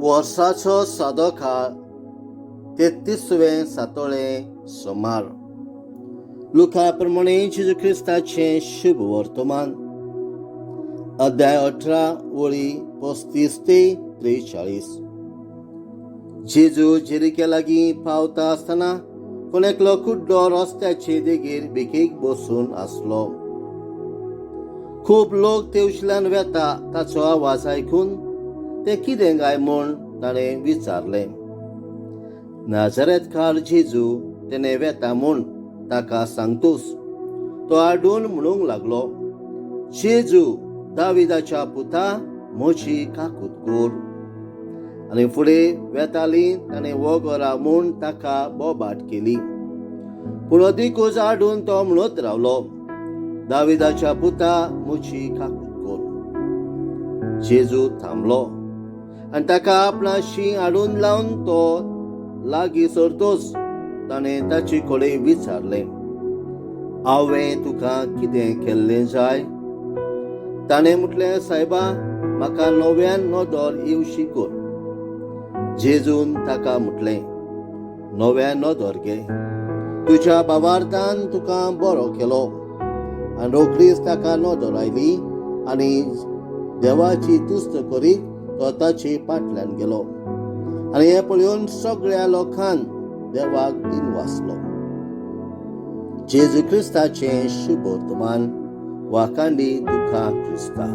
वर्साचो सादो काळ, 33वें सातोळें, सोमार. लुका प्रमाणे जेजू क्रिस्ताचें शुभ वर्तमान, अध्याय 18, वळी 35 ते 43. जेजू जेरिक्या लागीं पावता आसतना कोण एकलो कुड्डो रस्त्याचे देगेर भिकेक बसून आसलो. खूब लोक तेवशिल्यान वेता ताचो आवाज आयकून तें कितें काय म्हूण ताणें विचारलें. नाझरेतकार जेजू तेणें वेता म्हूण ताका सांगतूच तो आड्डून म्हणूंक लागलो, "जेजू, दाविदाच्या पुता, म्हजी काकूत कर." आनी फुडें वेताली ताणें वोगो राव म्हूण ताका बोबाट केली. पूण अदिकूच आड्डून तो म्हणत रावलो, "दाविदाच्या पुता, म्हजी काकूत कर." जेजू थांबलो आनी ताका आपणाशी हाडून लावन तो लागीं सरतोच ताणें ताचे कडेन विचारलें, "हांवें तुका कितें केल्लें जाय?" ताणें म्हटलें, "सायबा, म्हाका नव्यान नदर येवशी कर." जेजून ताका म्हटलें, "नव्यान नदर घे, तुज्या भावार्थान तुका बरो केलो." आनी रोखडीच ताका नदर आयली आनी देवाची तुस्त करीत तो ताचे फाटल्यान गेलो. आनी हें पळोवन सगळ्या लोकान देवाक दिनवासलो. जेजू क्रिस्ताचें शुभ वर्तमान. वाखाणदी तुका क्रिस्ता.